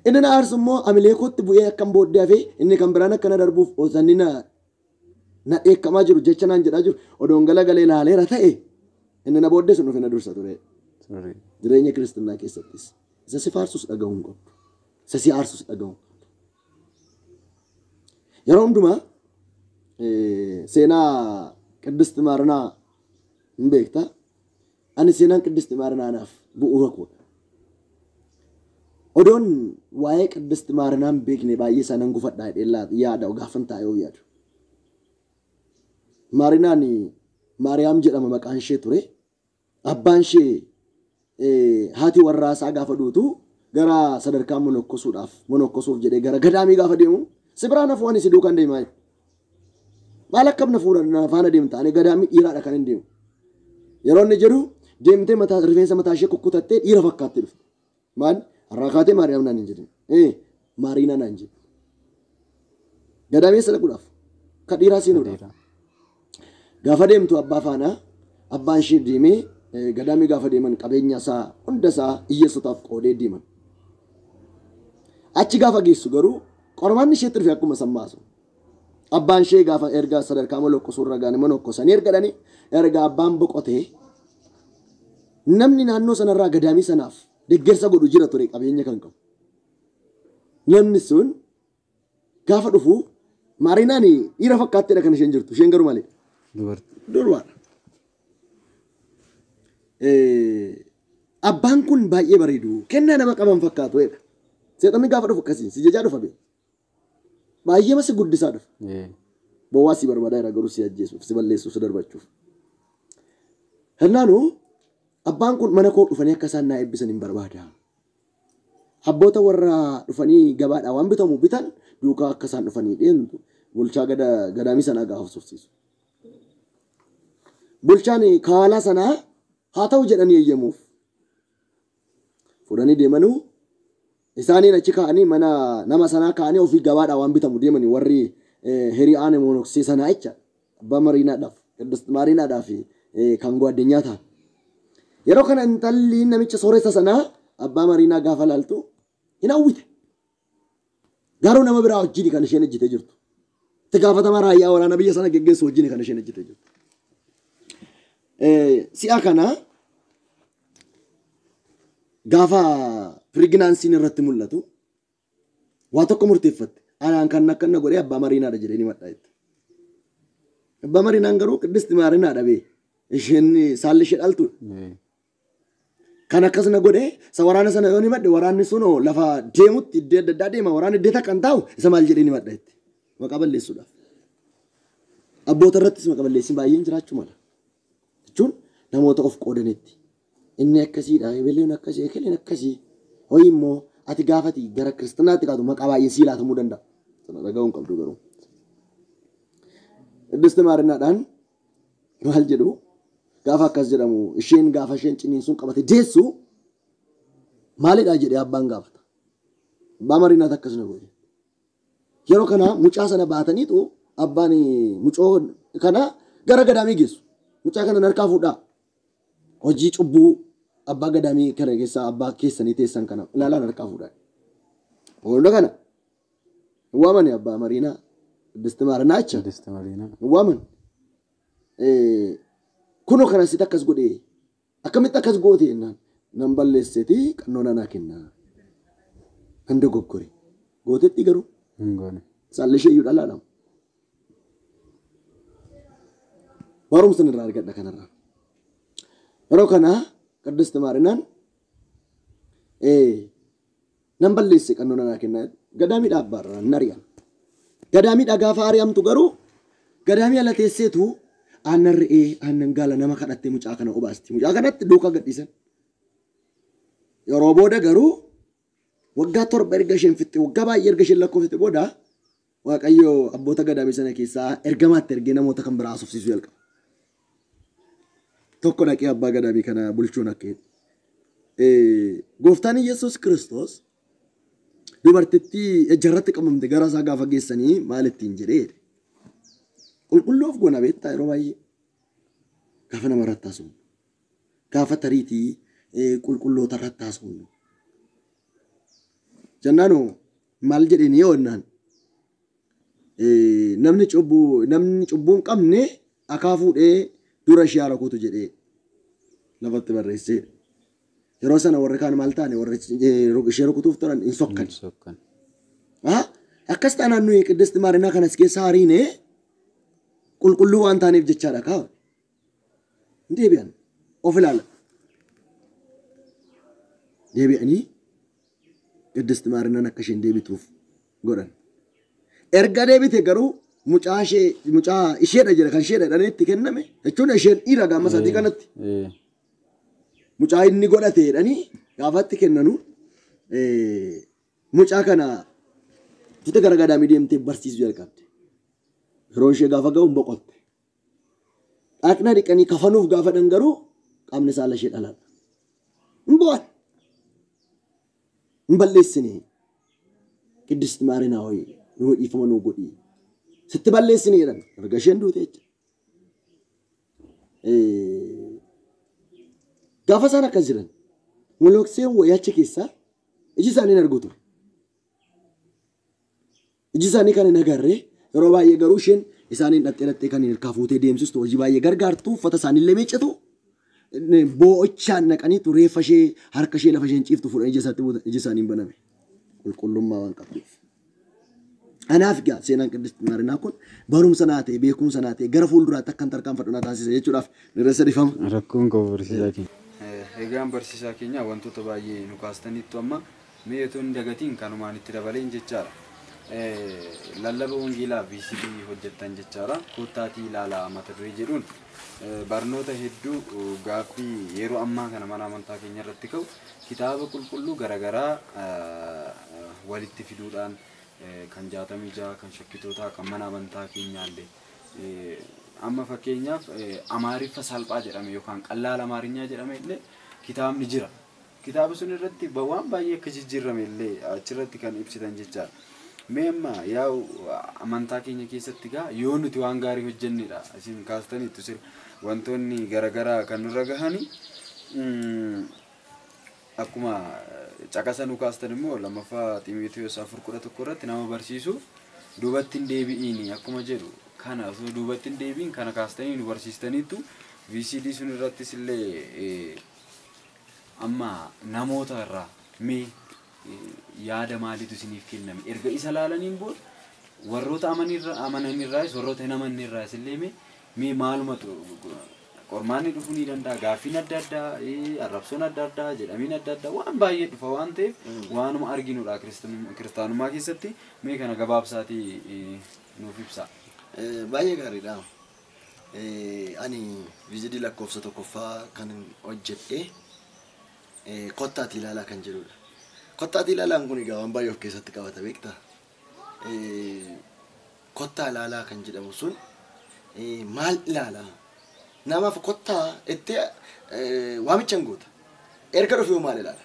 Inni na aarsu immoo amilee kootti bu'ee akkam booddee hafee inni kan biraan akka na darbuuf osoo na dheekkamaa jiru jecha naan jedhaa jiru odoon galagalee ilaaleera ta'e inni na booddee sun dhufee na dursa ture. Jireenya kiristinnaa keessattis isa si faarsus dhaga'uu hin qabdu. Isa si aarsus dhaga'uu hin qabdu. Yeroo hundumaa seenaa Qiddist Maarinaa hin beektaa? Ani seenaan Qiddist Maarinaa naaf bu'uura koodha. Odoon waa'ee Qiddist Maarinaa hin beekne baay'ee isaa nan gufadhaa jedhee yaada gaafan taa'ee yaadu. Maarinaan Maariyaam jedhama maqaan ishee ture. Abbaan ishee haati warraa isaa gaafa duutu gara sadarkaa monokkosuuf jedhee gara gadaamii gaafa deemu si biraan hafu ani si duukaan deemaa jiru. Maal akkam na fuudha na faana deemta ani gadaamii dhiiraadha kan hin deemu. Yeroo inni jedhu deemtee rifeensa mataa ishee kukkutattee dhiira fakkaattee dhufte. Maal har'aa kaatee Maariyaam naan hin jedhin. Maariinaa naan jedhin. Gadaamii eessa dhaquudhaaf? Ka dhiiraa seenuudhaaf. Gaafa deemtu abbaa faana abbaan ishee deemee gadaamii gaafa deeman qabeenya isaa hunda isaa hiyyeessotaaf qoodee deeman. Achi gaafa geessu garuu Qormaanni isheetti dhufe akkuma sammaasu. Abbaan ishee gaafa erga sadarkaa molokkosuu irra gaane molokkosanii erga dhanii erga abbaan boqotee namni naannoo sanarraa gadaamii sanaaf deeggarsa godhu jira ture qabeenya kan qabu. Namni sun gaafa dhufu Maarinaan dhiira fakkaatteedha kan isheen jirtu. Isheen garuu malee. Durbaadha. Abbaan kun baay'ee bareedu. Kennaa nama qaban fakkaatu jedha. Seexanni gaafa dhufu akkasii si jajaa dhufa bee. Baay'ee masi guddisaa dhufa. Bowwaa si barbaadaa jira garuu si ajjeesuuf, si balleessuuf, si darbachuuf. Hirnaanuu abbaan kun mana koo dhufanii akka isaan naa eebbisan hin barbaada. Abboota warra dhufanii gabaadhaa waan bitamu bitan duukaa akka isaan dhufanii deemtu bulchaa gadaamii sanaa gaafa sofsiisu. Bulchaan kawaalaa sanaa haa ta'u jedhanii eeyyamuuf. Fudhanii deemanuu isaaniin achi kaa'anii mana nama sanaa kaa'anii ofii gabaadhaa waan bitamu deemanii warri hiriyaan monoksee sanaa jecha abbaa mariinaadhaaf Qiddist Maariinaadhaaf kan gwaddinyaa ta'an. Yeroo kana intalli namicha sooressa sanaa abbaa mariinaa gaafa laaltu hin hawwite. Garuu nama biraa wajjin kan isheen ejjitee jirtu. Itti gaafatama raayyaa waraana biyya sana geggeessu wajjin kan isheen ejjitee jirtu. Si'a kana gaafa piriginaansiin irratti mul'atu waa tokko murteeffatte. Anaan kan akkana godhee abbaa mariinaadha jedhee ni madhaa jette. Abbaa mariinaan garuu Qiddist Maariinaadha bee. Isheen saalli ishee dhaltuudha. Kan akkasuma godhee isa waraana sana yoo ni madde waraanni sun lafa deemutti iddoo adda addaa deema waraanni iddoo takka hin taa'u isa maal jedhee ni madha jette. Maqaa balleessuudhaaf. Abboota irrattis maqaa balleessin baay'een jiraachuu mala. Jechuun namoota of qoodanitti. Inni akkasiidha, ebeleen akkasii, ekeleen akkasii. Ho'i immoo ati gaafati gara kiristinaatti kaatu maqaa baay'ee sii laatamuu danda'a. Sana dhaga'uun qabdu garuu. Qiddist Maarinaadhaan maal jedhu gaafa akkas jedhamu isheen gaafa isheen ciniinsuun qabate deessu maalidha jedhee abbaan gaafata. Abbaa Mariinaatu akkas na godhe. Yeroo kana mucaa sana baataniitu abbaan mucoo kana gara gadaamii geessu. Mucaa kana harkaa fuudhaa. Hojii cubbuu abbaa gadaamii kana keessaa abbaa keessanii teessan kana ilaalaan harkaa fuudhaa. Hunda kana waamani abbaa Mariinaa Qiddist Maarinaa jecha. Qiddist Mariinaa. Waaman. Kunoo kana sitti akkas godhee akkamitti akkas goote jennaan nan balleesseeti qannoo nanaa kennaa. Nan dogoggore. Gootetti garuu Hin goone. saalli ishee iyyuu dhalaadhamu. Barumsa irraa argadha kanarraa. Yeroo kana Qiddist Maarinaan nan balleesse qannoo nanaa kennaa gadaamii dhaabbaarraa nan ari'an. Gadaamiidha gaafa ari'amtu garuu gadaamii ala teesseetu aannan re'ee aannan gaala nama kadhattee mucaa kana obaasti. Mucaa kanatti duukaa gadhiisan. Yeroo booda garuu waggaa 7 erga isheen fixxe waggaa baay'ee erga isheen lakkoofte booda Waaqayyo abboota gadaamii sana keessaa ergamaatti ergee namoota kan biraa haasofsiisuu jalqaba. Tokko dhaqee abbaa gadaamii kana bulchuun akka jedhu. Gooftaan Yesuus Kiristoos dubartittii ejjarratti qabamte gara isaa gaafa geessanii maal ittiin jedhee qulqulluu of goona beektaa yeroo baay'ee gaafa nama irratti haasofnu gaafa tariitii qulqulloota irratti haasofnu. Jennaanoo maal jedheen yoo jennaan namni cubbuu hin qabne akaa fuudhee dura ishee haala kutu jedhee lafatti barreessee. Yeroo sana warri kaan maal ta'ani warri ishee rukutuuf turan hin sokkan. Akkas taanaan nuyi Qiddist Maarinaa kanas keessa hariine qulqulluu waan taaneef jechaadha kaa. Hin deebi'an of ilaalan. Deebi'anii Qiddist Maarinaan akka isheen deebituuf godhan. Erga deebite garuu mucaa isheedha jedha kan isheedha jedhanii itti kenname jechuun isheen dhiira gaama isaatii kanatti. Mucaa inni godhate jedhanii gaafa itti kennanu mucaa kana tuuta gara gadaamii deemtee barsiisuu jalqabde. Yeroo ishee gaafa ga'u hin boqotte. Dhaqna dhiqanii kafanuuf gaafa dhan garuu qaamni saala ishee dhalaadha. Hin bo'an. Hin balleessine. Qiddist Maarinaa hoyi nuu dhiifama nuu godhi. Sitti balleessine jedhan erga isheen duute jecha. Gaafa isaan akkas jiran molokseen wayii achi keessaa iji isaanii hin argu ture. Iji isaanii kan hin agarre yeroo baay'ee garuu isheen isaaniin dhattee kan harkaa fuutee deemsistu hojii baay'ee gargaartu uffata isaaniillee miiccitu boo'ichaan naqaniitu reeffa ishee harka ishee lafa isheen ciiftu fuudhanii ija isaatti iji isaaniin baname. Qulqullummaa waan qabduuf. Anaaf egaa seenaan Qidist Maarinaa kun barumsa naa ta'e beekumsa naa ta'e gara fuulduraatti akkan tarkaanfadhu naa taasisa jechuudhaaf nirreessa dhifama. Rakkoon qabu barsiisaa keenya. Egaan barsiisaa keenya wantoota baay'ee nu kaastaniittu amma mee otoo hin dagatiin kanumaan itti dabaleen jechaadha. Lallaba wangeelaa VCD hojjettan jechaadha. Kottaatii ilaalaa mata duree jedhuun barnoota hedduu gaaffii yeroo ammaa kana mana amantaa keenya irratti ka'u kitaaba qulqulluu garaagaraa walitti fiduudhaan kan 66 kan shakkitootaa kan mana amantaa keenyaallee amma fakkeenyaaf Amaariffa salphaa jedhame yookaan qallaala Amaarinyaa jedhame illee kitaabni jira. Kitaaba sun irratti waan baay'ee akka jijjiirame illee achirratti kan ibsitan jechaadha. Mee amma yaa'u amantaa keenya keessatti gaa yoo nuti waan gaarii hojjennedha isin kaastaniittu sir wantoonni garaagaraa kan nurra gahani akkuma caqasa nu kaastan immoo lammaffaa Ximotewos 4:11 irratti nama barsiisuuf duubatti hin deebi'iin akkuma jedhu kana osoo duubatti hin deebi'iin kana kaastanii nu barsiistaniittu VCD sun irrattis illee amma namoota irraa mee yaada maaliitu isiniif kenname erga isa laalaniin booda warroota amananirraayis warroota hin amannerraayis illee mee maalumatu qormaanni dhufuu ni danda'a gaaffiin adda addaa arrabsoon adda addaa jedhamiin adda addaa waan baay'ee dhufa waan ta'eef waanuma arginudha kiristaanummaa keessatti mee kana gabaabsaatii nuuf ibsa. Baay'ee gaariidha. Ani VCD lakkoofsa tokkoffaa kan hojjedhe kottaatii ilaalaa kan jedhudha. Kottaatii ilaalaan kun egaa waan baay'ee of keessatti qabata beektaa? Kottaa ilaalaa kan jedhamu sun maal ilaalaa? Namaaf kottaa itti waamicha hin goota. Erga dhufee maal ilaala?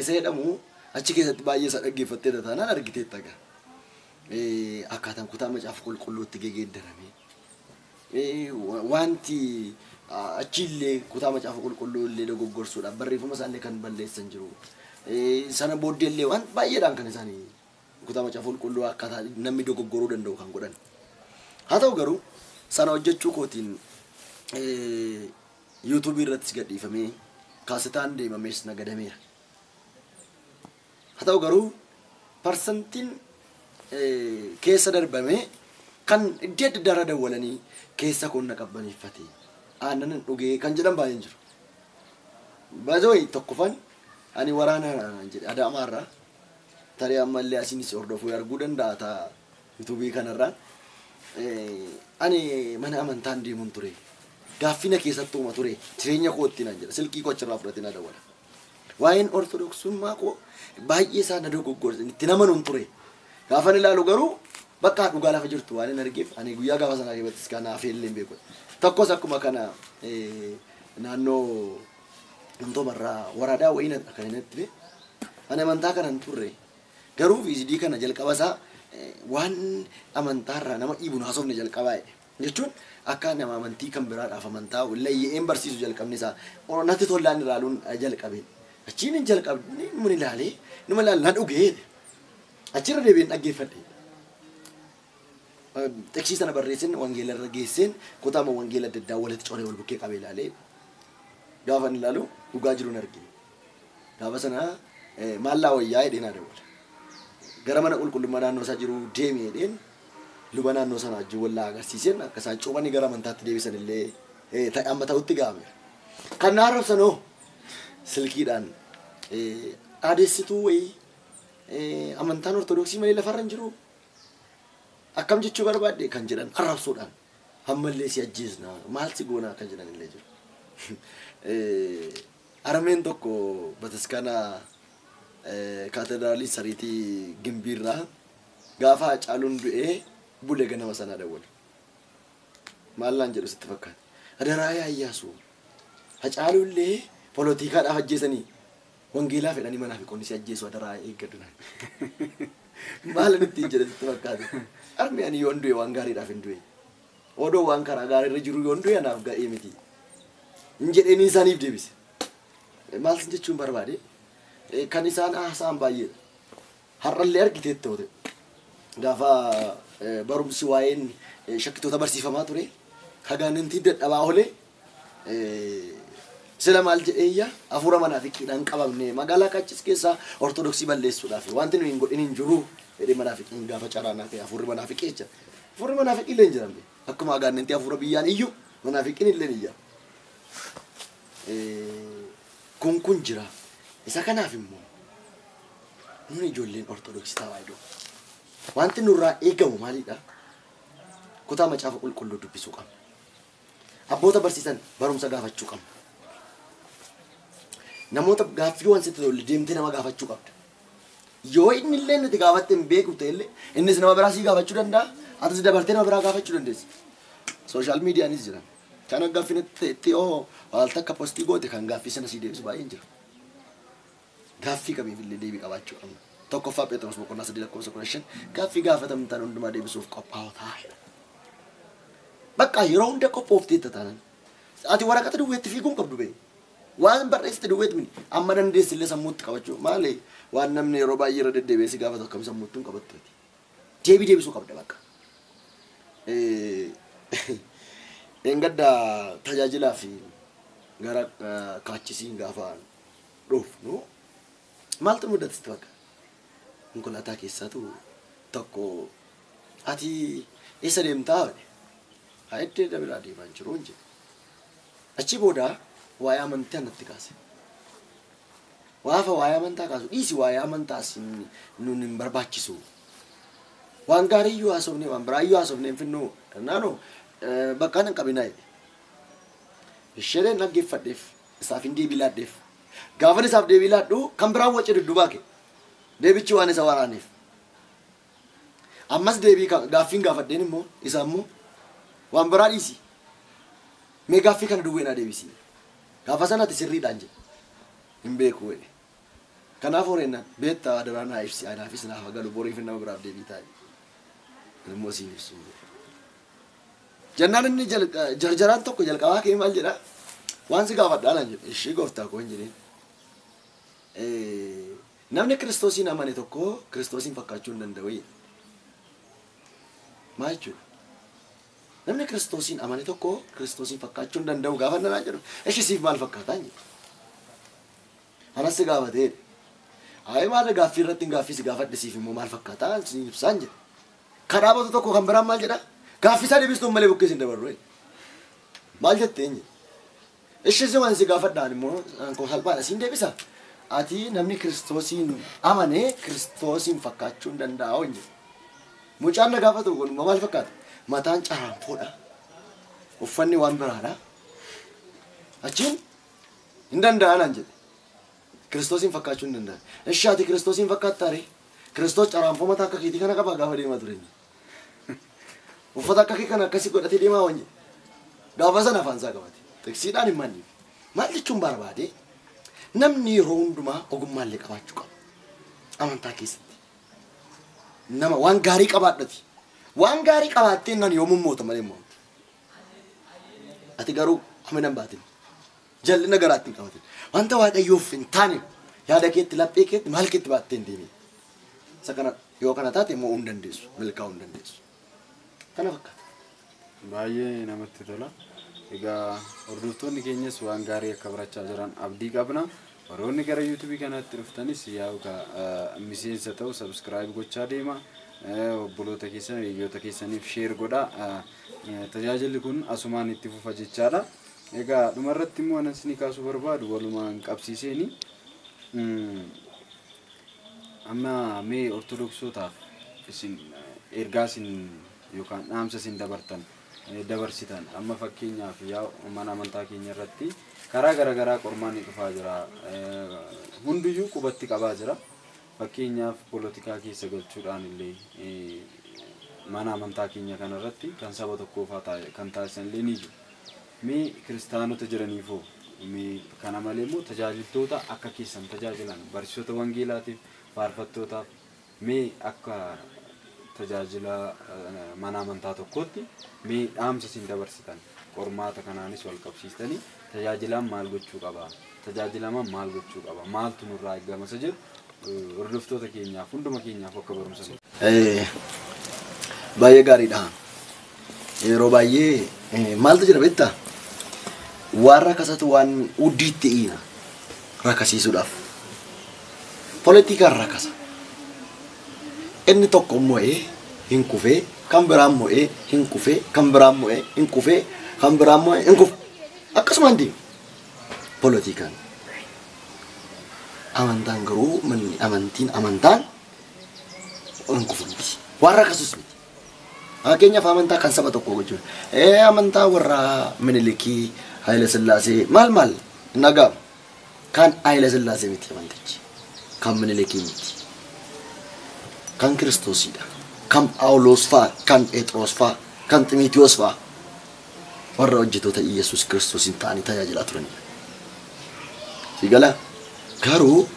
Isa jedhamu achi keessatti baay'ee isaa dhaggeeffattee taanaan argiteetta egaa. Akkaataan kutaa macaafa qulqulluutti geeddarame. Wanti achiillee kutaa macaafa qulqulluu illee dogoggorsuudhaaf barreeffama isaallee kan balleessan jiru. Sana booddee illee waan baay'eedhaan kan isaanii kutaa macaafa qulqulluu akkaataa namni dogoggoruu danda'u kan godhan. Haa ta'u garuu sana hojjechuu kootiin yuutuubii irrattis gadhiifamee kaasetaan deemamees nagadameera. Haa ta'u garuu parsantiin keessa darbamee kan iddoo adda addaa irra dawwalanii keessa kun na qabbaneeffate aannan hin dhugee kan jedhan baay'een jiru. Baay'ee tokkoffaan ani waraana jedhe Adaamaarraa tarii ammallee asinis hordofuu arguu danda'a ta'a yuutuubii kanarraan. Ani mana amantaan deemuun ture. Gaaffina keessatti uuma ture jireenya kootti naan jedha silkii koo achirraa fudhatee na dawwala. Waa'een ortodoksummaa koo baay'ee isaa na dogoggorse itti namanuun ture. Gaafan ilaalu garuu bakka dhugaa lafa jirtu waan hin argeef ani guyyaa gaafa sanaa keessattis kan hafe illee hin beeku. Tokkos akkuma kana naannoo Antoomarraa waraadaa wayii kan inni itti ani amantaa kana hin turre garuu VCD kana jalqaba isaa waan amantaarraa nama dhiibu haasofne jalqabaa jechuun akka nama amantii kan biraadhaaf amantaa layyeen barsiisu jalqabni isaa natti tollaan ilaaluun jalqabe. Achiin hin jalqabne mun ilaalee numa ilaale na dhugee achirra deebiin dhaggeeffadhe. Teksii sana barreessin wangeela irra geesseen kutaama wangeela adda addaa walitti coree wal bukkee qabee ilaalee gaafa inni ilaalu dhugaa jiru hin argine. Gaafa sana maallaa wayyaa jedhee naa dawwala. Gara mana qulqullummaa naannoo isaa jiru deemi jedheen luba naannoo sana wajjin wallaa agarsiiseen akka isaan cuuphanii gara amantaatti deebisan illee amma ta'utti ga'ameera. Kan na arrabsanoo silkiidhaan dhaadessituu wayii amantaan ortodoksii malee lafarra hin jiru. Akkam jechuu barbaadde kan jedhan arrabsuudhaan ammallee si ajjeesna maal si goonaa kan jedhan illee jiru. Armeen tokko bataskaana kaatedraalii sariitii gimbiirraa gaafa Hacaaluun du'ee bule ganama sanaa dawwale. Maal naan jedhu sitti fakkaata? Adaraa Iyyaasu Hacaaluullee poolotikaadhaaf ajjeesanii wangeelaa fedhanii manaa fi qonni si ajjeesu adaraa eeggadhu naan. Maal ittiin jedhe sitti fakkaata? Armi ani yoon du'e waan gaariidhaaf hin du'e. Odoo waan karaa gaariirra jiru yoon du'e anaaf ga'ee miti. Hin jedheenii isaaniif deebise. Maal jechuun barbaade? Kan isaan haasa'an baay'eedha. Har'allee argiteetta ta'e. Gaafa barumsi waa'een shakkitoota barsiifamaa ture hagaanantii dadhabaa oole sila maal jedheeyya hafuura manaafiqiidhaan qabamne magaalaa Kaachis keessaa Ortodoksii balleessuudhaaf wanti nuyi hin godhin hin jiru jedhee manaafiqiin gaafa caraanaa ta'e hafuurri manaafiqii jecha. Hafuurri manaafiqii illee hin jiran akkuma hagaanantii hafuura biyyaan iyyuu manaafiqiin illee iyya. Kun jira. Isa kanaaf immoo nuni ijoolleen Ortodoksii Tawaahidoo wanti nurraa eegamu maalidha? Kutaa macaafa qulqulluu dubbisuu qabna. Abboota barsiisan barumsa gaafachuu qabna. Namoota gaaffii waan sitti tole deemtee nama gaafachuu qabda. Yoo inni illee nuti gaafatte hin beeku ta'ellee innis nama biraa sii gaafachuu danda'a. Atis dabartee nama biraa gaafachuu dandeessa. Sooshaal miidiyaanis jira. Kan gaaffiin itti waal takka postii goote kan gaaffii sana sii deebisu baay'een jira. Gaaffii kamiif illee deebii qabaachuu qabna. Tokkoffaa Phexros boqonnaa 3 lakkoofsa 15 gaaffii gaafatamtan hundumaa deebisuuf qophaa'oo taa'edha. Bakka yeroo hunda qophoofteetta taanaan. Ati waraqata duwweetti fiiguun qabdu bee. Waan barreessite duwweetti mini amma dandeessi illee sammuutti qabachuu maali waan namni yeroo baay'ee irra deddeebi'ee si gaafatu akkam sammuutti hin qabattu. Deebii deebisuu qabda bakka. Engadda tajaajilaa fi gara kaachisiin gaafa dhufnu maaltu mudate bakka? Konkolaataa keessaatu tokko ati eessa deemtaa jedhe. Haa iddoo biraa deemaa hin jiru jedhe. Achi booda waa'ee amantaa natti kaase. Waafa waa'ee amantaa kaasu dhiisi waa'ee amantaa nun hin barbaachisu. Waan gaarii iyyuu haasofne waan biraa iyyuu haasofne hin finnu naannoo bakka nan qabinaa jedhe. Isheen dhaggeeffadheef isaaf hin deebii laadheef. Gaafan isaaf deebii laadhu kan biraan wacce dudduubaa kee. Deebichi waan isa waraaneef. Ammas deebii gaaffiin gaafadheen immoo isa immoo waan biraa dhiisi. Mee gaaffii kana duwwee naa deebisi. Gaafa sanatti sirriidhaan jedhe. Hin beeku jedhe. Kanaaf horeenaan beektaa adaraa naa ibsi anaafis naaf galu boriif nama biraaf deebii taa'e. Immoo siin ibsu. Jennaan inni jarjaraan tokko jalqabaa kee maal jedhaa? Waan si gaafadhaa naan jedhe. Ishee gooftaa koo hin jedheen. Namni Kiristoosiin amane tokko Kiristoosiin fakkaachuu hin danda'u. Maal jechuudha? Namni Kiristoosiin amane tokko Kiristoosiin fakkaachuu hin danda'u gaafa naan jedhu. Ishee siif maal fakkaataa hin jedhu. Anas si gaafatee. Ayi maal gaaffii irratti hin gaaffii si gaafadhe siif immoo maal fakkaataa siin ibsaan jedhe. Kan dhaabatu tokko kan biraan maal jedhaa? Gaaffii isaa deebistuun malee bukkees hin dabarru. Maal jettee hin jedhe. Ishee si waan si gaafadhaan immoo koo salphaadha siin deebisa. Ati namni Kiristoosiin amane Kiristoosiin fakkaachuu hin danda'u hin jedhe. Mucaan na gaafatu kun maal fakkaata? Mataan caraanfoodha. Uffanni waan biraadha. Achiin hin danda'an jedhe. Kiristoosiin fakkaachuu hin danda'an. Ishee ati Kiristoosiin fakkaattaa ree? Kiristoos caraanfoo mataa akka keetii kana qaba gaafa deemaa ture. Uffata akka kee kana akkasii godhatee deemaa waan jedhe. Gaafa sana afaan isaa qabate. Tiksiidhaan hin manniif. Maal jechuun barbaade? Namni yeroo hundumaa ogummaallee qabaachuu qaba. Amantaa keessatti. Nama waan gaarii qabaadhati. Waan gaarii qabaattee naan yoomuu moota malee moota. Ati garuu hamina hin baatin. Jal'ina garaatti hin qabatin. Wanta Waaqayyoof hin taane yaada keetti laphee keetti maal keetti baattee hin deemin. Isa kana yoo kana taate mo'uu hin dandeessu. Milkaa'uu hin dandeessu. Kana fakkaata. Baay'ee namatti tola. Egaa hordoftoonni keenyas waan gaarii akka barachaa jiran abdii qabna. Warroonni gara yuutuubii kanaatti dhuftanis yaa'u miseensa ta'u sabskiraayib gochaa deema. Obboloota keessan hiriyoota keessaniif sheer godhaa. Tajaajilli kun asumaan itti fufa jechaadha. Egaa dhumarratti immoo anan isinii kaasuu barbaadu walumaan qabsiiseeni. Amma mee ortodoksootaaf isin ergaa isin yookaan dhaamsa isin dabartan dabarsitan amma fakkeenyaaf yaa mana amantaa keenya irratti karaa garaagaraa qormaanni dhufaa jira. Hundiyyuu qubatti qabaa jira. Fakkeenyaaf polotikaa keessa galchuudhaan illee mana amantaa keenya kanarratti kan saba tokkoofaa kan taasisan illee ni jiru. Mee kiristaanota jiraniifoo mee kana malee immoo tajaajiltoota akka keessan tajaajilan barsiisota wangeelaatiif faarfattootaaf mee akka tajaajila mana amantaa tokkootti mee dhaamsa isin dabarsitan qormaata kanaanis wal qabsiistanii tajaajilaan maal gochuu qaba tajaajilamaan maal gochuu qaba maaltu nurraa eegama isa jedhu hordoftoota keenyaaf hunduma keenyaaf akka barumsa. Baay'ee gaariidha. Yeroo baay'ee maaltu jira beektaa? Waan rakasatu waan uddiitti dhiina rakasiisuudhaaf. Poolitikaan rakasa. Inni tokko mo'ee hin kufee, kan biraan mo'ee hin kufee, kan biraan mo'ee hin kufee, kan biraan mo'ee hin kufe. Akkasumaan deema. Poolitikaan. Amantaan garuu manni amantiin amantaan hin kufu miti. Waan rakasus miti. Fakkeenyaaf amantaa kan saba tokkoo gochuudha. Amantaa warra Minilikii, Haayile Sillaasee maal maal hin dhaga'amu. Kan Haayile Sillaasee miti amantichi. Kan Minilikii miti. Kan Kiristoosidha. Kan Phaawulos fa'a, kan Phexros fa'a, kan Ximitiyoos fa'a. Warra hojjettoota Iyyasuus Kiristoosiin ta'anii tajaajilaa turanidha. Si gala garuu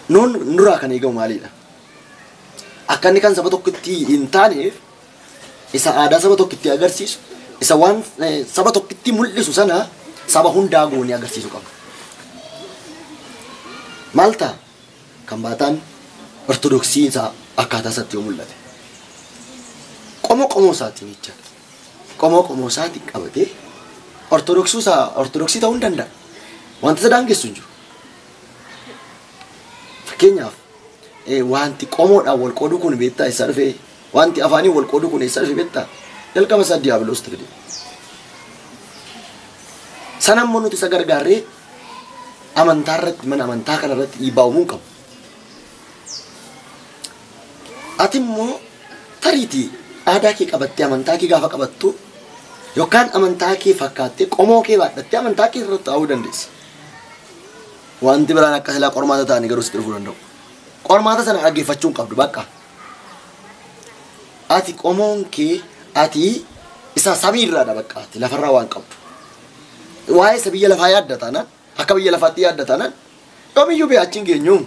nuun nurraa kan eegamu maalidha? Akka inni kan saba tokkotti hin taaneef isa aadaa saba tokkotti agarsiisu, isa waan saba tokkotti mul'isu sana saba hundaa goonee agarsiisuu qabna. Maal ta'a? Kan baataan Ortodoksii isaa akkaataa isaatti yoo mul'ate. Qomoo qomoo isaatiin jecha. Qomoo qomoo isaatiin qabatee Ortodoksii isaa Ortodoksii ta'uu hin danda'a. Wanta isa daangessu hin jiru. Fakkeenyaaf wanti qomoodhaan wal qooduu kun beektaa eessaa dhufee? Wanti afaaniin wal qooduu kun eessaa dhufe beektaa? Jalqaba isaa Diiyaabiloos fide. Sana immoo nuti isa gargaarree amantaa irratti mana amantaa kana irratti dhiibbaa uumuu hin qabu. Ati immoo tariitii aadaa kee qabattee amantaa kee gaafa qabattu yookaan amantaa kee fakkaattee qomoo kee baadhattee amantaa kee irratti taa'uu dandeessa. Wanti biraan akka silaa qormaata ta'anii garuu sitti dhufuu danda'u. Qormaata sana dhaggeeffachuu hin qabdu bakka. Ati qomoon kee ati isa samiirraadha bakka ati lafarraa waan qabdu. Waa'ee isa biyya lafaa yaadda taanaan akka biyya lafaatti yaadda taanaan yoomiyyuu bee achi hin geenyu.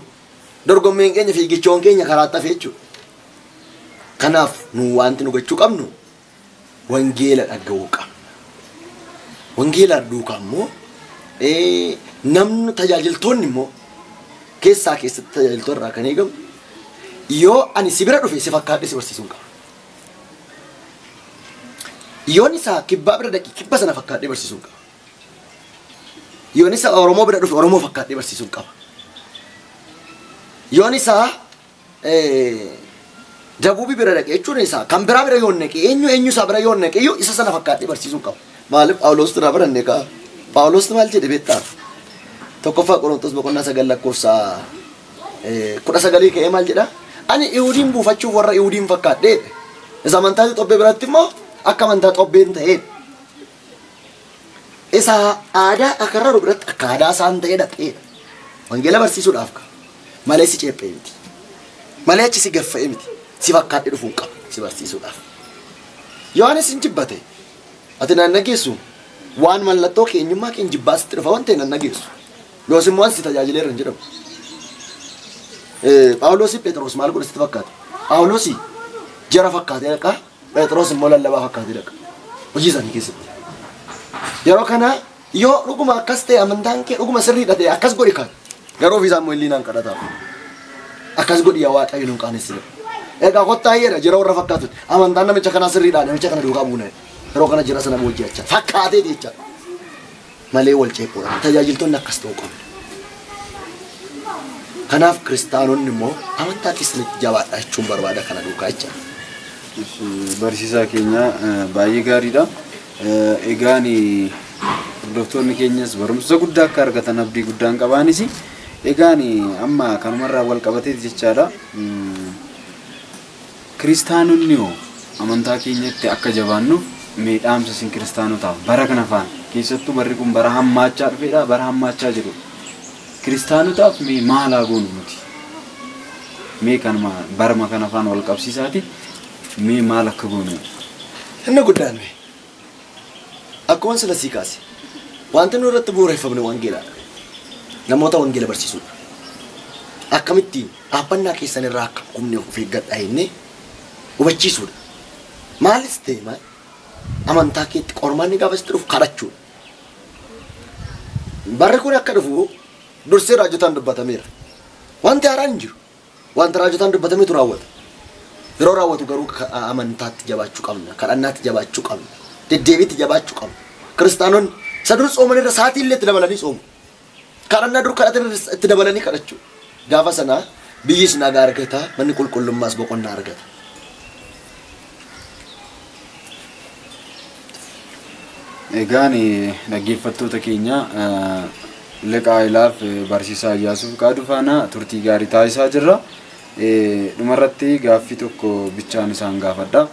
Dorgommeen keenya fiigichoon keenya karaa hafe jechuudha. Kanaaf nu wanti nu gochuu qabnu wangeela dhaga'uu qabna. Wangeela duukaa immoo namni tajaajiltoonni immoo keessaa keessatti tajaajiltoota irraa kan eegamu yoo ani si bira dhufe si fakkaadhe si barsiisuu hin qabu. Yoon isaa kibbaa bira dhaqe kibba sana fakkaadhee barsiisuu hin qaba. Yoon isaa Oromoo bira dhufe Oromoo fakkaadhee barsiisuu hin qaba. Yoon isaa Dabuubi bira dhaqe jechuun isaa kan biraa bira yoon dhaqe eenyu isaa bira yoon dhaqe isa sana fakkaadhee barsiisuu hin qaba. Maaliif Phaawulos irraa baranne kaa? Phaawulos maal jedhe beektaa? Tokkoffaa Qorontos boqonnaa 9 lakkoofsa 19 ka'ee maal jedha? Ani Yihuudiin buufachuuf warra Yihuudiin fakkaadhee. Isa amantaa Xobbee biratti immoo akka amantaa Xobbeen ta'ee. Isa aadaa akarra biratti akka aadaa isaan ta'ee dhaqee. Wangeela barsiisuudhaaf ka. Malee si ceephee miti. Malee achi si gaffa'ee miti. Si fakkaadhee dhufuu hin qabu si barsiisuudhaaf. Yohaannis hin jibbate. Ati naan dhageessu waan mallattoo keenyummaa keenya jibbaa sitti dhufa waan ta'e nan dhageessu. Yoos immoo waan si tajaajileera hin jedhamu. Phaawulos Phexros maal godhe sitti fakkaata? Phaawulos jara fakkaatee dhaqa, Phexros immoo lallabaa fakkaatee dhaqa. Hojii isaanii keessatti. Yeroo kana yoo dhuguma akkas ta'e amantaan kee dhuguma sirriidha ta'e akkas godhi kan. Garuu ofiisaa immoo illiinaan kadhata. Akkas godhi yaa Waaqayyo nu qaanessine. Egaa kottaa jedha jara warra fakkaatu. Amantaan namicha kanaa sirriidha namicha kana duukaa buuna. Yeroo kana jara sana booji'achaa fakkaatee jecha. Malee wal ceequudha. Tajaajiltoonni akkas ta'uu qabna. Kanaaf kiristaanonni immoo amantaa keessanitti jabaadha jechuun barbaada kana duukaa jecha. Barsiisaa keenya baay'ee gaariidha. Egaan hordoftoonni keenyas barumsa guddaa akka argatan abdii guddaan qabaanis egaan amma kanumarraa wal qabatee jechaadha. Kiristaanonni hoo amantaa keenyatti akka jabaannuuf mee dhaamsa isin kiristaanotaaf bara kana faana keessattuu barri kun bara hammaachaa dhufeedha bara hammaachaa jiru. Kiristaanotaaf mee maal haa goonu nuti? Mee kanuma barma kana faana wal qabsiisaati mee maal akka goonu? Inni guddaan mee akkuma sila sii kaase wanti nu irratti bu'uureffamne wangeelaadha. Namoota wangeela barsiisuudha. Akkamittiin dhaabbannaa keessan irraa akka humni of eeggadhaa jennee hubachiisuudha. Maalis ta'e maal amantaa keetti qormaanni gaafa sitti dhufu kadhachuudha. Barri kun akka dhufu dursee raajotaan dubbatameera. Wanti haaraan hin jiru. Wanti raajotaan dubbatametu raawwata. Yeroo raawwatu garuu amantaatti jabaachuu qabna, kadhannaatti jabaachuu qabna, deddeebiitti jabaachuu qabna. Kiristaanonni isa dur tsooman irra sa'aatii illee itti dabalanii tsoomu. Kadhannaa dur kadhatan irra itti dabalanii kadhachuu. Gaafa sana biyyis nagaa argata, manni qulqullummaas boqonnaa argata. Egaan dhaggeeffattoota keenya Liqaa Ilaaf Barsiisaa Iyyaasuu Fiqaaduu faana turtii gaarii taasisaa jirra. Dhumarratti gaaffii tokko bichaan isaan gaafadha.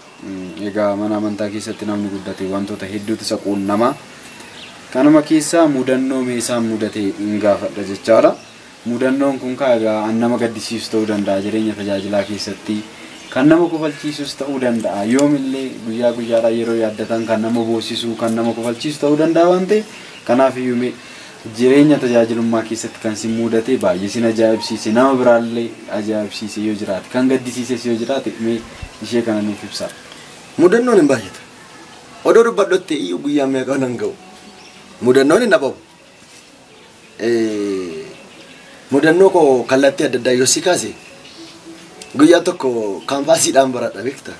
Egaa mana amantaa keessatti namni guddate wantoota hedduutu isa quunnama. Kanuma keessaa mudannoo mee isaan mudate hin gaafadha jechaadha. Mudannoon kun egaa an nama gaddisiisu ta'uu danda'a jireenya tajaajilaa keessatti. Kan nama kofalchiisus ta'uu danda'a. Yoomillee guyyaa guyyaadhaan yeroo yaaddatan kan nama boosisu, kan nama kofalchiisu ta'uu danda'a waan ta'eef kanaaf iyyuu mee jireenya tajaajilummaa keessatti kan si mudate baay'ee sin ajaa'ibsiise, nama biraallee ajaa'ibsiise yoo jiraate, kan gaddisiises yoo jiraate mee ishee kana nuuf ibsaa. Mudannoon hin baay'ata. Odoo dubbadhotti iyyuu guyyaa meeqa nan ga'u. Mudannoon hin dhabamu. Mudannoo koo kallattii adda addaa yoo si kaase guyyaa tokko kaampaasiidhaan baradha beekta.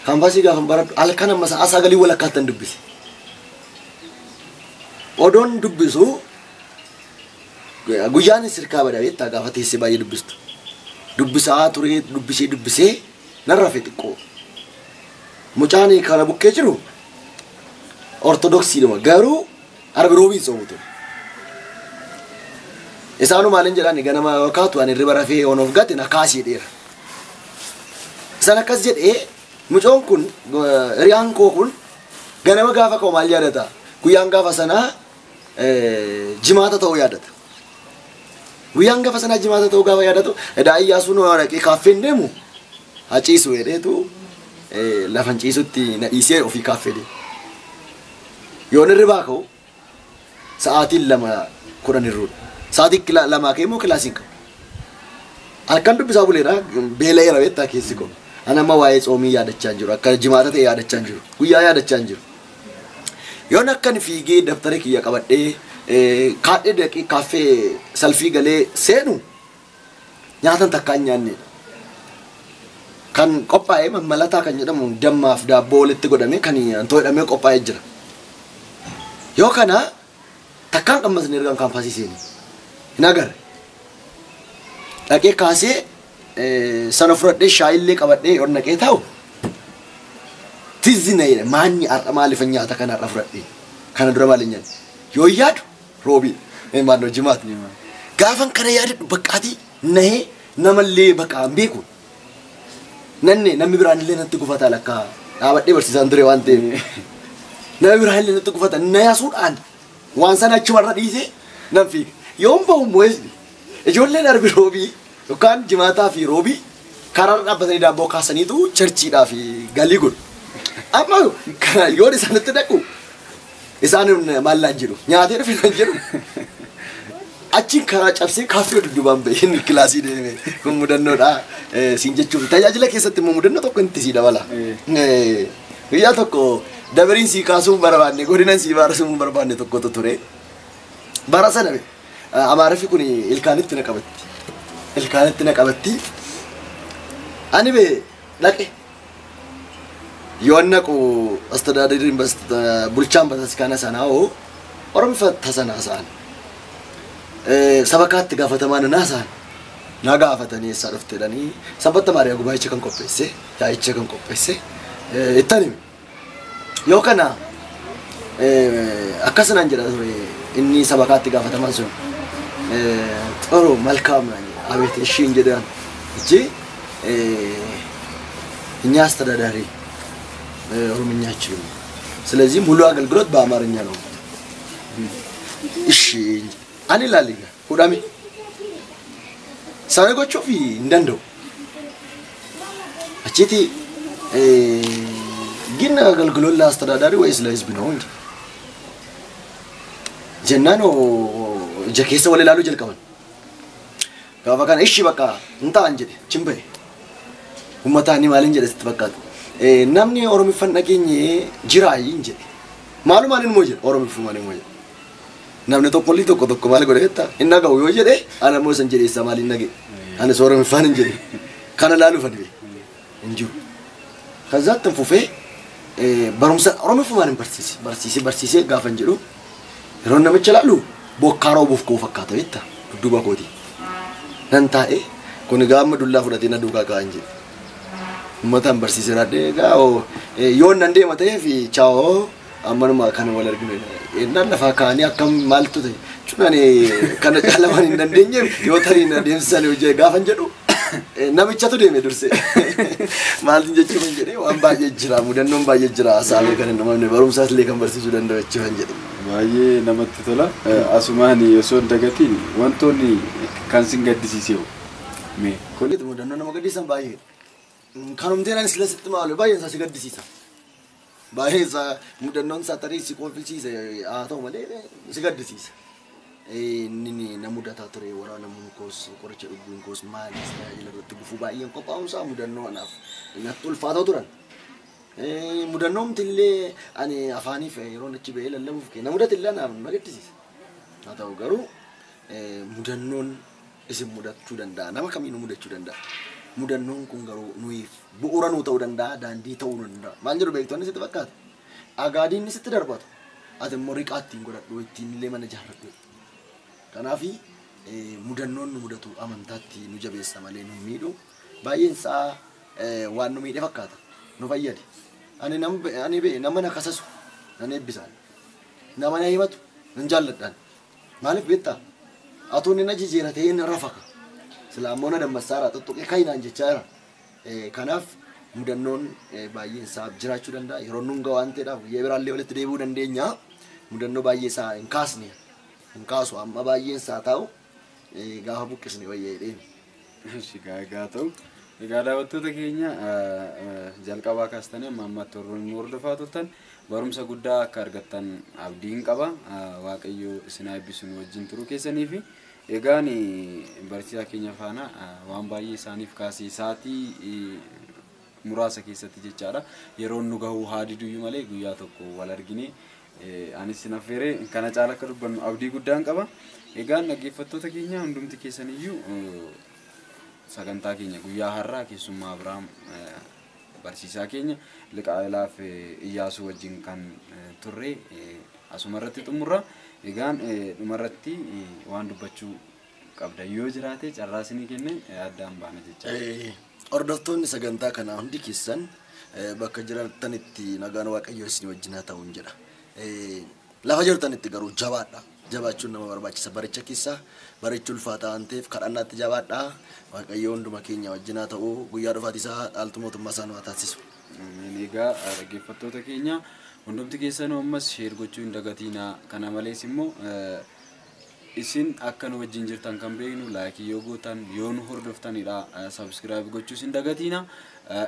Kaampaasii gaafa baradhu halkan amma sa'a 9 walakkaattan dubbise. Odoon dubbisu guyyaan sirkaa bada beektaa gaafa teessee baay'ee dubbistu. Dubbisaa ture dubbisee nan rafe xiqqoo. Mucaan kana bukkee jiru ortodoksiidhuma garuu arbi roobiin soomu ture. Isaanu maaliin jedhaan ganama kaatu ani hirriba rafee on of gate na kaasii dheera. Isaan akkas jedhee mucoon kun hiriyaan koo kun ganama gaafa ka'u maal yaadata? Guyyaan gaafa sanaa jimaata ta'uu yaadata. Guyyaan gaafa sanaa jimaata ta'uu gaafa yaadatu edaa Iyyaasuun dhaqee kaaffeen deemu haa ciisu jedheetu lafan ciisutti na dhiisee ofii kaaffee deemu. Yoon hirribaa ka'u sa'aatiin 2:10 irruudha. Sa'aatii 2 ka'e immoo kilaasiin qabu. Halkan dubbisaa buleera beela'eera beektaa keessi koo. Ani amma waa'ee tsoomii yaadachaa jiru, akka jimaata ta'e yaadachaa jiru, guyyaa yaadachaa jiru. Yoon akkan fiigee daftara kiyya qabadhee kaadhee dhaqee kaaffee salfii galee seenu nyaatan takka hin nyaannedha. Kan qophaa'e mammalataa kan jedhamu dammaaf daabboo walitti godhamee kan antoo jedhamee qophaa'ee jira. Yoo kana takkaan qammasni ergaan kaampaasii seeni. Hin agarre. Dhaqee kaasee sana fudhadhee shaayillee qabadhee yoon dhaqee taa'u tizzi na jedhe maanni har'a maaliif nyaata kana har'a fudhadhee kana dura maal hin nyaanne yoo yaadu roobii maannoo jimaata. Gaafan kana yaadadhu baqqaatii nahee namallee bakka hin beeku. Nanne namni biraan illee natti gufata lakkaa dhaabadhee barsiisaan ture waan ta'eef. Namni biraan illee natti gufata na yaasuudhaan waan sana achumarra dhiisee nan fiiga. Yoon bahu immoo ijoolleen arbi roobii yookaan jimaataa fi roobii karaarra dhaabbatanii daabboo kaasaniitu cherchiidhaa fi galii godhu. Amma yoon isaanitti dhaqu isaan maallaan jedhu nyaatee dhufe nan jedhu. Achiin karaa cabsee kaaffee dudduubaan bahee inni kilaasii deeme kun mudannoodha siin jechuuf tajaajila keessatti immoo mudannoo tokko itti sii dabala. Guyyaa tokko dabariin sii kaasuu hin barbaanne godinan sii baasuu hin barbaanne tokkotu ture. Bara sana Amaariffi kun ilkaanitti na qabatti. Ilkaanitti na qabatti. Ani bee dhaqe. Yoon naqu astadaadariin bulchaan bataskaana sanaa hoo Oromifa tasanaa sa'an. Sabakaatti gaafatamaan naa sa'an. Na gaafatanii eessaa dhufte jedhanii Sanbatta Maariyaa gubaa'icha kan qopheesse yaa'icha kan qopheesse ittan hime. Yoo kana akkasanaan jedha ture inni sabakaatti gaafatamaan sun ጥሩ መልካም አቤት እሺ እንጀዳን እቺ እኛ አስተዳዳሪ ኦሮምኛ አይችልም፣ ስለዚህ ሙሉ አገልግሎት በአማርኛ ነው። እሺ አኒ ላሊጋ ሁዳሚ ሳነጎቾ ፊ እንደንደው አቺቲ ግን አገልግሎት ለአስተዳዳሪ ወይስ ለህዝብ ነው እንጂ ጀናኖ ጀኬሰ ወለላሉ ጀልቀመን ጋፋ ካን እሺ በቃ እንታ እንጀደ ችምበይ ኡመታኒ ማልን ጀደ ስትበቃቱ namni ኦሮሚፈን dhagenye jiraayi እንጀደ maalu maalin moo jedhe ኦሮሚፉ maalin moo jedhe namni tokkolli tokko tokko maal godhe jetta hin dhaga'u yoo jedhe ana immoo isan jedheessa maaliin dhage anis ኦሮሚffaan hin jedhe kana laaluuf ani Hin jiru. Kazaatti fufee barumsa Oromoo hin barsiise barsiise barsiisee gaafa hin jedhu yeroo namicha laalu bokkaa roobuuf koo fakkaata beektaa dudduuba kooti. Nan taa'e kun gaama dullaa fudhatee na duukaa ka'an jedhe. Uummataan barsiisee raadhee egaa yoo nan deema ta'eef chaawoo ammanuma kan wal arginu ennaan lafaa ka'anii akkam maaltu ta'e jechuun kana caala waan hin dandeenyeef yoo tarii na deemsisan hojii gaafa hin jedhu namichatu deeme dursee maaltu jechuun hin jedhee waan baay'ee jira mudannoon baay'ee jira saalee kan hin dhumamne barumsaas illee kan barsiisuu danda'u jechuun hin jedhe. Baay'ee namatti tola. Asumaan osoo hin dagatiin wantoonni kan sin gaddisiise mee kun mudannoo nama gaddisiisan baay'ee. Kanumtee naan sila sitti maalu baay'een isaa si gaddisiisa. Baay'een isaa mudannoon isaa tarii si kolfisiisa haa ta'u malee si gaddisiisa. Inni na mudataa ture waraanamuun koos qoricha dhuguun koos maalis tajaajila irratti gufuu baay'een qophaa'umsaa mudannoo anaaf natti ulfaatoo turan. Mudannoomti illee ani afaaniif yeroo achi ba'ee lallabuuf na mudate illee anaaf na gaddisiisa. Haa ta'u garuu mudannoon isin mudachuu danda'a nama kamiinuu mudachuu danda'a. Mudannoon kun garuu nuyiif bu'uura nuu ta'uu danda'a daandii ta'uu danda'a. Maal jedhu beektonni sitti fakkaata. Agaadiin sitti darbatu. Ati immoo riqaa ittiin godhadhu ittiin illee mana ijaarradhu. Kanaaf mudannoon nu mudatu amantaatti nu jabeessa malee nu miidhu. Baay'een isaa waan nu miidhe fakkaata. Nu fayyade. Ani nama na kasasu nan eebbisaan. Nama na himatu nan jaalladhaan. Maaliif beektaa? Atuun na jijjiira ta'ee na rafaka. Sila ammoo na dammassaara tuttuqee kaayinaan jechaa jira. Kanaaf mudannoon baay'een isaa jiraachuu danda'a. Yeroo nuun ga'a waan ta'eedhaaf guyyaa biraallee walitti deebi'uu dandeenya. Mudannoo baay'ee isaa hin kaasne. Hin kaasu amma baay'een isaa taa'u gaafa buqqisne wayyaa jedheen. Egaa ta'u. Egaa daawwattoota keenya jalqabaa kaastanii amma ammaatti warroonni hordofaa turtan barumsa guddaa akka argattan abdiin qaba. Waaqayyo isin haa eebbisu nu wajjin turuu keessanii fi egaan barsiisaa keenya faana waan baay'ee isaaniif kaasee sa'aatii muraasa keessatti jechaadha. Yeroon nu gahu haa diduyyuu malee guyyaa tokko wal argine anis sin affeeree kana caala akka dubbannu abdii guddaan qaba. Egaan dhaggeeffattoota keenya hundumti keessaniyyuu sagantaa keenya guyyaa har'aa keessummaa Abiraam barsiisaa keenya Liqaa'ilaaf Iyyaasuu wajjin kan turre asuma irratti xumurra. Egaan dhumarratti waan dubbachuu qabda yoo jiraate carraa isinii kenne addaan baana jecha. Hordoftoonni sagantaa kanaa hundi keessan bakka jiraatanitti nagaan Waaqayyoo isin wajjin haa ta'uun jedha. Lafa jirtanitti garuu jabaadha. Jabaachuun nama barbaachisa. Baricha keessa barichi ulfaataa waan ta'eef kadhannaatti jabaadha. Waaqayyoo hunduma keenya wajjin haa ta'u. Guyyaa dhufaatii isaa dhaaltu mootummaa isaa nu haa taasisu. Egaa dhaggeeffattoota keenya hundumti keessanuu ammas sheer gochuu hin dagatinaa. Kana malees immoo isin akka nu wajjin jirtan kan beeknu laayikii yoo gootan yoo nu hordoftanidha. Sabskiraayib gochuus hin dagatinaa.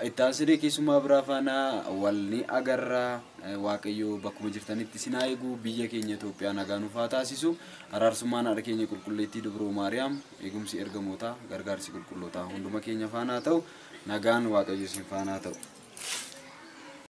Itti aansinee keessummaa biraa faana wal ni agarra. Waaqayyo bakkuma jirtanitti isin haa eegu. Biyya keenya Itoophiyaa nagaa nuuf haa taasisu. Araarsummaan haadha keenya qulqulleettii Dubroo Maariyaam eegumsi ergamootaa gargaarsi qulqullootaa hunduma keenya faana haa ta'u. Nagaan Waaqayyo isin faana haa ta'u.